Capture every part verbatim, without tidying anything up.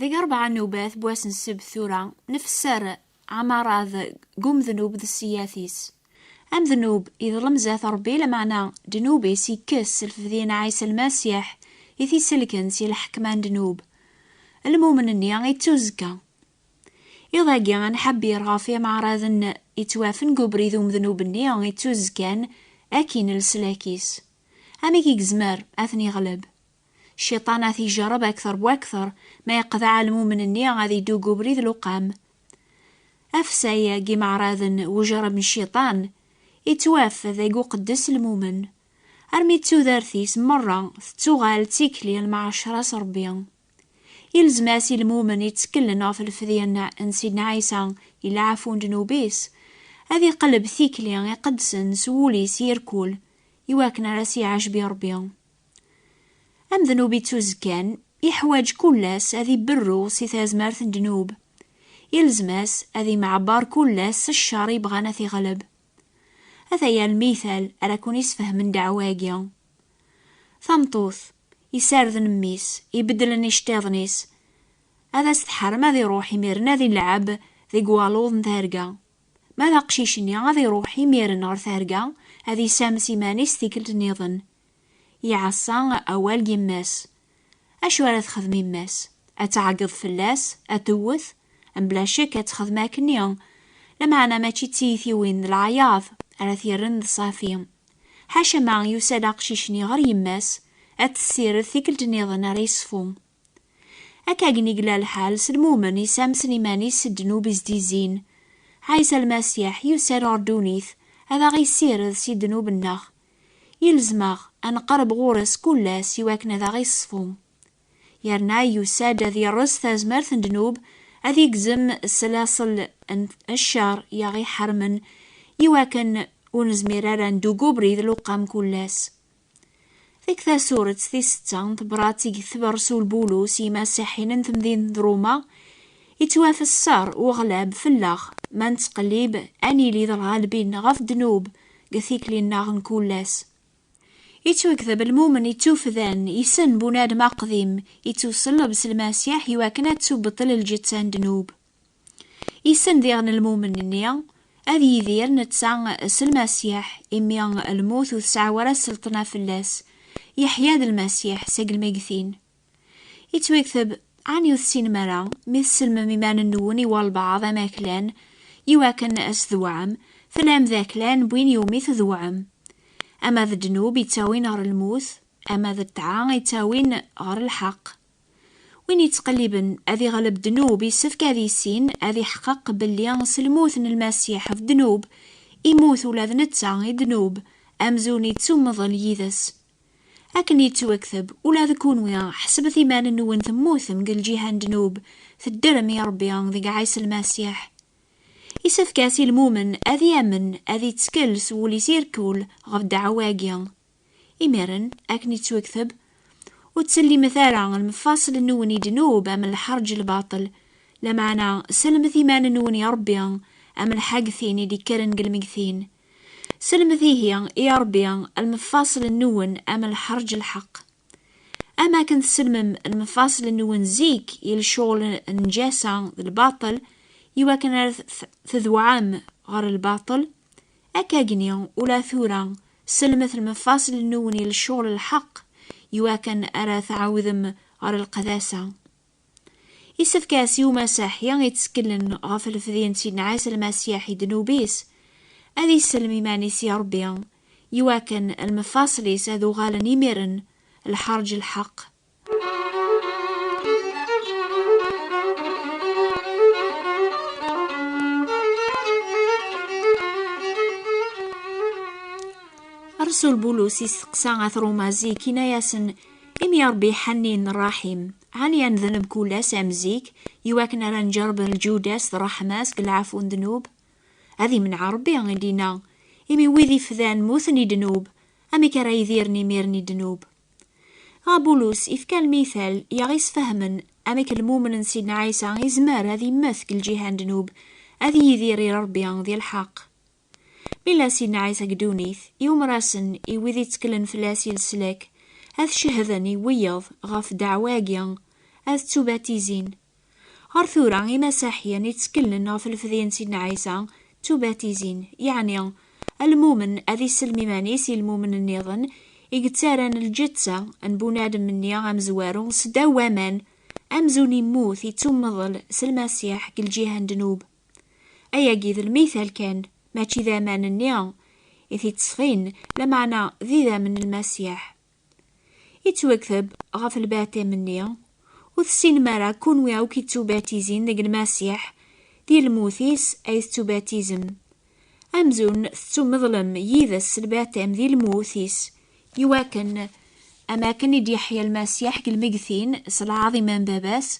Deg rebɛa nnubat n wass n ssebt tura, nfesser amaṛad deg umednub d ssiyat-is. Amednub iḍlem zdat Ṛebbi, lameɛna ddnub-is ikkes s lfedya n Ɛisa Lmasiḥ i t-iselken si lḥekma n ddnub. Lmumen-nni ittuzekka. Iḍ-agi ad nḥebbir ɣef imeɛraden ittwafen deg ubrid umednub-nni ittuzekkan akkin leslak-is. Amek i yezmer ad ten-iɣleb? Cciṭan ad t-ijerreb akter wakter ma yeqḍeɛ lmumen-nni ad iddu deg ubrid luqam. Afsay n yimeɛraden n ujerreb n cciṭan ittwaf deg uqeddes lmumen, armi d tudert-is merra tettuɣal d tikli n lmeɛcra s Ṛebbi. Ilzem-as i lmumen itteklen ɣef lfedya n Sidna Ɛisa i leɛfu n ddnub-is, ad iqelleb tikli iqedsen s wul-is irkul, iwakken ara s-iɛjeb i Ṛebbi. Amednub ittuzekkan iḥwaǧ kul ass ad iberru si tazmert n ddnub. Ilzem-as ad imɛebber kul ass s ccer ibɣan ad t-iɣleb. Ataya lmital ara kun-isfehmen ddeɛwa-agi. Tameṭṭut isarden mmi-s, ibeddlen iceṭṭiḍen-is, ad as-tḥerrem ad iruḥ imiren ad ilɛeb deg waluḍ n terga. Ma d aqcic-nni, ad iruḥ imiren ɣer terga, ad isames iman-is tikkelt nniḍen. Iɛeṣṣa awal n yemma-s. Acu ara texdem yemma-s? Ad tɛeggeḍ fell-as, ad tewwet? Mebla ccek ad texdem akkenni. Lameɛna mačči d tiytiwin d leɛyaḍ ara t-yerren d ṣṣafi. Ḥaca ma yusa-d aqcic-nni ɣer yemma-s, ad tessired tikkelt nniḍen ara yeṣfu. Akka akken i yella lḥal s lmumen isamsen iman-is s ddnub izdizin. Ɛisa Lmasiḥ yusa-d ɣer ddunit ad aɣ-issired si ddnub-nneɣ. Ilzem-aɣ ad nqerreb ɣur-s kul ass iwakken ad aɣ-iṣfu. Yerna yusa-d ad yerẓ tazmert n ddnub, ad igzem s laṣel n ccer i aɣ-iḥermen, iwakken ur nezmir ara ad neddu deg ubrid luqam kul ass. Deg tasurett tis setta n tebrat i yektab Rsul Bulus i yimasiḥiyen n temdint n Ruma, ittwaf sser uɣlab fell-aɣ ma nettqellib ad nili d lɣalbin ɣef ddnub deg tikli-nneɣ n kul ass. Ittwakteb lmumen ittufdan, issen bunadem aqdim, ittuṣelleb s Lmasiḥ iwakken ad tubbeṭṭel lǧetta n ddnub. Issen diɣen lmumen-nni ad yidir netta s Lmasiḥ, imi lmut ur tesɛi ara sselṭna fell-as. Yeḥya-d Lmasiḥ seg lmegtin. Ittwakteb, ɛni ur tessinem ara mi tsellmem iman-nwen i walbeɛḍ amaklan, iwakken ad s-tedweɛem, tellam d aklan n win iwumi tedweɛem. Ama d ddnub ittawin ɣer lmut, ama d ṭṭaɛa ittawin ɣer lḥeqq. Win yettqelliben ad iɣleb ddnub, issefk ad issin, ad iḥqeq belli s lmut n Lmasiḥ ɣef ddnub, imut ula d netta i ddnub, amzun ittummeḍ yid-s. Akken yettwakteb, ula d kunwi, ḥesbet iman-nwen temmutem deg lǧiha n ddnub, teddrem i Ṛebbi deg Ɛisa Lmasiḥ. Isefk-as i lmumen ad yamen, ad ittkel s wul-is irkul ɣef ddeɛwa-agi. Imiren, akken yettwakteb, ur ttsellimet ara lmefaṣel-nwen i ddnub am lḥerǧ lbaṭel, lameɛna sellmet iman-nwen i Ṛebbi am lḥagtin i d-ikkren deg lmegtin. Selmet ihi i Ṛebbi lmefaṣel-nwen am lḥerǧ lḥeqq. Am akken tselmem lmefaṣel-nwen zik i lecɣel n lǧasa d lbaṭel, iwakken ar t-, tedweɛem ɣer lbaṭel, akkagni ula tura selmet lmefaṣel-nwen i lecɣel lḥeqq, iwakken ara tɛawdem ɣer lqedasa. Isefk-as i umasiḥi itteklen ɣef lefdi n Sidna Ɛisa Lmasiḥ i ddnub-is, ad isellem iman-is i Ṛebbi, iwakken lmefaṣel-is ad uɣalen imiren lḥerǧ lḥeqq. Rsul Bulus isteqsa at Ruma zik, inna-yasen: Imi Ṛebbi ḥnin ṛṛaḥim, ɛni ad nedneb kul ass am zik, iwakken ara nǧerreb lǧuda-s d ṛṛeḥma-s deg leɛfu n ddnub? Ad imneɛ Ṛebbi, i d-inna, imi wid ifdan mmuten i ddnub, amek ara idiren imiren i ddnub? Dɣa Bulus ifka lmital i aɣ-isfehmen amek lmumen n Sidna Ɛisa izmer ad immet deg lǧiha n ddnub, ad yidir i Ṛebbi di lḥeqq. Mi yella Sidna Ɛisa deg ddunit, iwmer-asen i wid itteklen fell-as i leslak, ad cehden i wiyeḍ ɣef ddeɛwa-agi, ad ttubatizin. Ɣer tura, imasiḥiyen itteklen ɣef lefdi n Sidna Ɛisa, ttubatizin, yeɛni lmumen ad isellem iman-is i lmumen nniḍen i yettarran lǧetta n bunadem-nni amezwaru seddaw waman, amzun immut, ittummeḍl s Lmasiḥ deg lǧiha n ddnub. Ayagi d lmital kan, mačči d aman-nni i t-ittṣfin, lameɛna d idammen n Lmasiḥ. Ittwakteb ɣef lbatam-nni, ur tessinem ara kunwi akk ittubatizin deg Lmasiḥ, di lmut-is ay tettubatizem. Amzun tettumeḍlem yid-s s lbatam di lmut-is, iwakken am akken i d-yeḥya Lmasiḥ deg lmegtin s lɛaḍima n Baba-s,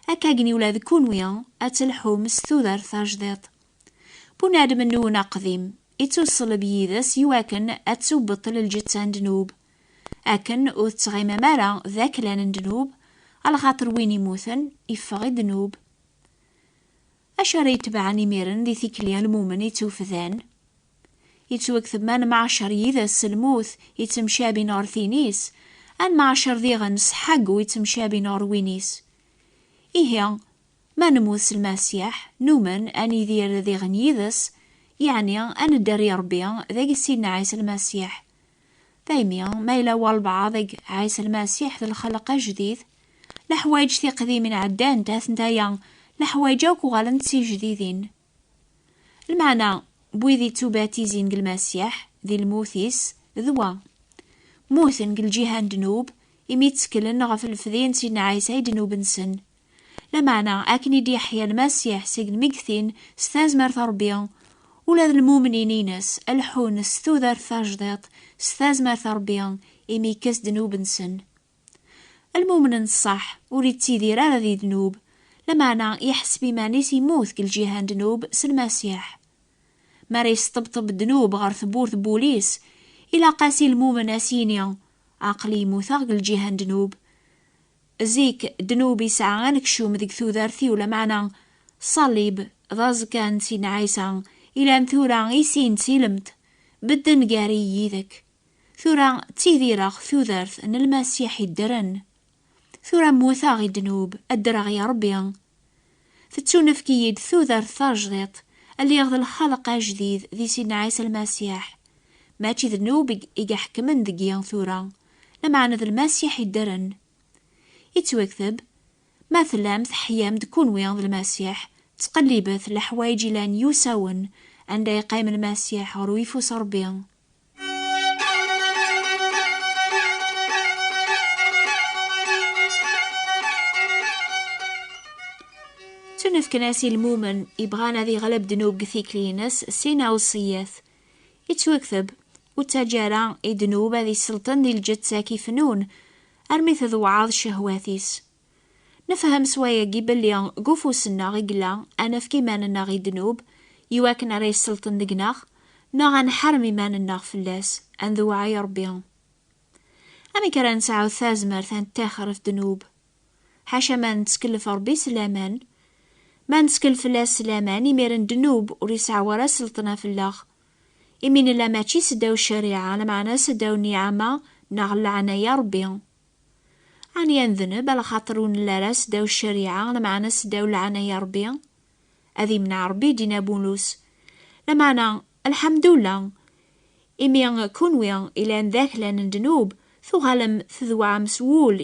akka agni ula d kunwi ad telḥum s tudert tajdiṭ. Bunadem-nwen aqdim ittuṣleb yid-s iwakken ad tubbeṭṭel lǧetta n ddnub, akken ur tettɣimam ara d aklan n ddnub, alaxaṭer win immuten iffeɣ i ddnub. Acu ara yetbeɛen imiren di tikli n lmumen ittufdan? Ittwakteb ma nemɛacer yid-s s lmut ittemcabin ɣer tin-is, ad nemɛacer diɣen s ḥeggu ittemcabin ɣer win-is. Ihi, ma nemmut s Lmasiḥ, numen ad nidir diɣen yid-s, yeɛni ad nedder i Ṛebbi deg Sidna Ɛisa Lmasiḥ. Daymi, ma yella walbeɛḍ deg Ɛisa Lmasiḥ d lxelq ajdid, leḥwayeǧ tiqdimin ɛeddant, atent-aya, leḥwayeǧ akk uɣalent d tijdidin. Lmeɛna n wid ittubatizin deg Lmasiḥ, di lmut-is, d wa. Mmuten deg lǧiha n ddnub, imi tteklen ɣef lefdi n Sidna Ɛisa i ddnub-nsen. Lameɛna, akken i d-yeḥya Lmasiḥ seg lmegtin s tazmert n Ṛebbi, ula d lmumnin-ines leḥḥun s tudert tajdiṭ s tazmert n Ṛebbi, imi yekkes ddnub-nsen. Lmumen n ṣṣeḥ ur ittidir ara di ddnub, lameɛna iḥseb iman-is immut deg lǧiha n ddnub s Lmasiḥ. Mi ara yesṭebṭeb ddnub ɣer tewwurt n wul-is, ilaq-as i lmumen ad s-yini: "Aql-i mmuteɣ deg lǧiha n ddnub." Zik, ddnub isɛa anekcum deg tudert-iw, lameɛna ṣṣalib d aẓekka n Sidna Ɛisa, ilan tura i sin d tilemt, bedden gar-i yid-k. Tura ttidireɣ tudert n Lmasiḥ iddren. Tura mmuteɣ i ddnub, ad ddreɣ i Ṛebbi. Tettunefk-iyi-d tudert tajdiṭ, lliɣ d lxelq ajdid di Sidna Ɛisa Lmasiḥ. Mačči d ddnub i, i iḥekmen deg-i tura, lameɛna d Lmasiḥ iddren. Ittwakteb: "Ma tellam teḥyam-d kunwi d Lmasiḥ, ttqellibet leḥwayeǧ ilan yusawen, anda yeqqim Lmasiḥ ɣer uyeffus Ṛebbi." Ttunefken-as i lmumen ibɣan ad iɣleb ddnub deg tikli-ines sin awṣiyat. Ittwakteb: "Ur ttaǧǧa ara i ddnub ad iselṭen di lǧetta k-ifnun, armi tedweɛeḍ ccehwat-is." Nefhem s wayagi belli deg ufus-nneɣ i yella ad nefk iman-nneɣ i ddnub, iwakken ara yesselṭen deg-neɣ, neɣ ad nḥerrem iman-nneɣ fell-as, ad ndewweɛ i Ṛebbi. Amek ara nesɛu tazmert ad nettaxer ɣef ddnub? Ḥaca ma nettkel ɣef Ṛebbi s laman. Ma nettkel fell-as s laman, imiren ddnub ur yesɛi ara sselṭna fell-aɣ. Imi nella mačči seddaw ccariɛa, lameɛna seddaw nniɛama neɣ leɛnaya Ṛebbi. Ɛni ad nedneb, alaxaṭer ur nelli ara seddaw ccariɛa, lameɛna seddaw leɛnaya Ṛebbi? Ad imneɛ Ṛebbi, ddin abulus. Lameɛna, lḥemdullah, imi kunwi ilan d aklan n ddnub, tuɣalem tedweɛem s wul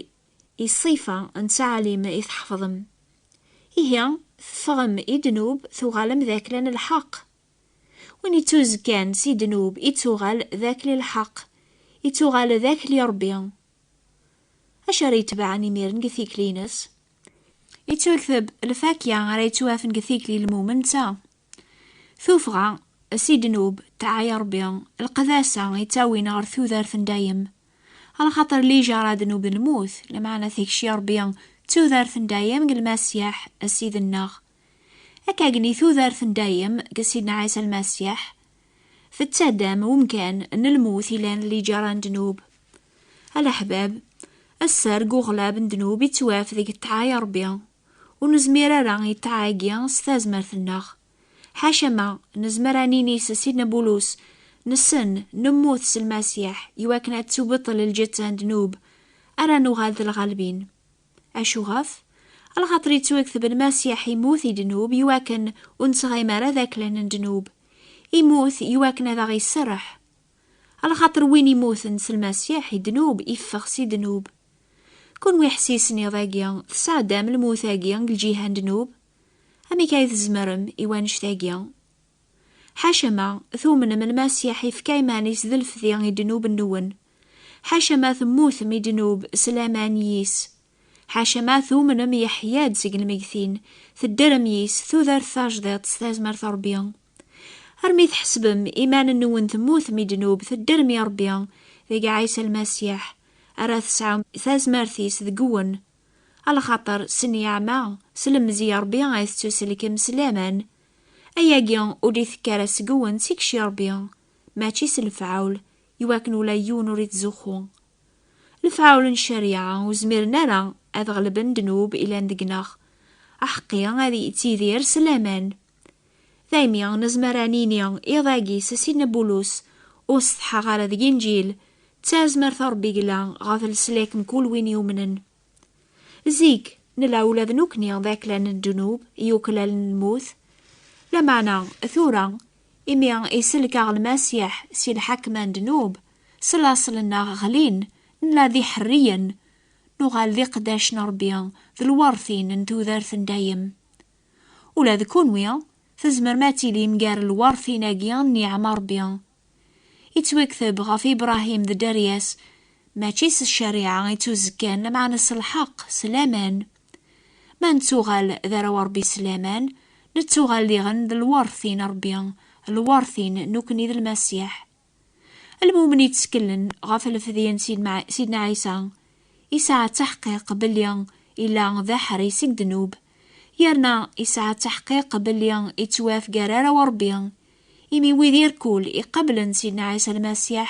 i ṣṣifa n ttɛalim i tḥefḍem. Ihi, teffɣem i ddnub, tuɣalem d aklan n lḥeqq. Win ittuzekkan si ddnub, ittuɣal d akli lḥeqq, ittuɣal d akli Ṛebbi. Acu ara yetbeɛen imiren deg tikli-ines? Ittwakteb: "Lfakya ara yettwafen deg tikli n lmumen d ta: tuffɣa si ddnub, ttɛaya Ṛebbi, leqdasa ittawin ɣer tudert n dayem." Alaxaṭer lijaṛa ddnub d lmut, lameɛna tikci Ṛebbi d tudert n dayem deg Lmasiḥ, Ssid-nneɣ. Akka agni tudert n dayem deg Sidna Ɛisa Lmasiḥ tettaddam umkan n lmut ilan d lijaṛa n ddnub. A leḥbab, sser deg uɣlab n ddnub ittwaf deg ṭṭaɛa i Ṛebbi. Ur nezmir ara i ṭṭaɛa-agi s tazmert-nneɣ. Ḥaca ma nezmer ad nini s Sidna Bulus: "Nessen, nemmut s Lmasiḥ, iwakken ad ttubeṭṭel lǧetta n ddnub, ara nuɣal d lɣalbin." Acu ɣef? Lxaṭer yettwakteb Lmasiḥ immut i ddnub iwakken ur nettɣim ara d aklan n ddnub. Immut iwakken ad aɣ-iserreḥ. Lxaṭer win immuten s Lmasiḥ i ddnub, iffeɣ si ddnub. Kunwi ḥsisen iḍ-agi, tesɛeddam lmut-agi deg lǧiha n ddnub? Amek ay tzemrem i wanect-agi? Ḥaca ma tumnem Lmasiḥ ifka iman-is d lefdi i ddnub-nwen. Ḥaca ma temmutem i ddnub s laman yis. Ḥaca ma tumnem yeḥya-d seg lmegtin, teddrem yis tudert tajdiṭ s tazmert n Ṛebbi. Armi tḥesbem iman-nwen temmutem i ddnub, teddrem i Ṛebbi, deg Ɛisa Lmasiḥ, ara tesɛum tazmert-is deg-wen. Alaxaṭer s nniɛma, s lemzeyya n Ṛebbi ay tettuselkem s laman. Ayagi ur d-itekki ara seg-wen, s ikci Ṛebbi, mačči s lefɛul, iwakken ula yiwen ur ittzuxxu. Lefɛul n ccariɛa ur zmiren ara ad ɣelben ddnub ilan deg-neɣ. Aḥeqqi ad yettidir s laman. Daymi nezmer ad nini iḍ-agi s Sidna Bulus, ur setḥaɣ ara deg Inǧil, d tazmert n Ṛebbi yella ɣef leslak mkul win yumnen. Zik, nella ula d nekkni d aklan n ddnub, yuklal n lmut. Lameɛna, tura, imi iselk-aɣ Lmasiḥ si lḥakma n ddnub, s laṣel-nneɣ ɣlin, nella d iḥerriyen, nuɣal d iqeddacen n Ṛebbi, d lwertin n tudert n dayem. Ula d kunwi, tzemrem ad tilim gar lwertin-agi n nniɛma Ṛebbi. Ittwakteb ɣef Ibṛahim d dderya-s, mačči s ccariɛa i ttuzekkan, lameɛna s lḥeqq, s laman. Ma nettuɣal d arraw Ṛebbi s laman, nettuɣal diɣen d lwertin Ṛebbi, lwertin nukni d Lmasiḥ. Lmumen yetteklen ɣef lefdi n Sidna Ɛisa, yesɛa taḥqiq belli illa d aḥri seg ddnub, yerna yesɛa taḥqiq belli yettwaf gar arraw Ṛebbi, imi wid irkul iqablen Sidna Ɛisa Lmasiḥ,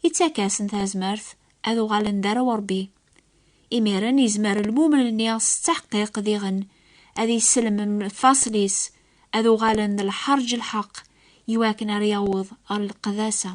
ittak-asen tazmert ad uɣalen d arraw Ṛebbi. Imiren yezmer lmumen-nni s ttaḥqiq diɣen ad yesselmem lfaṣel-is, ad uɣalen d lḥerǧ lḥeqq, iwakken ar yaweḍ ɣer leqdasa.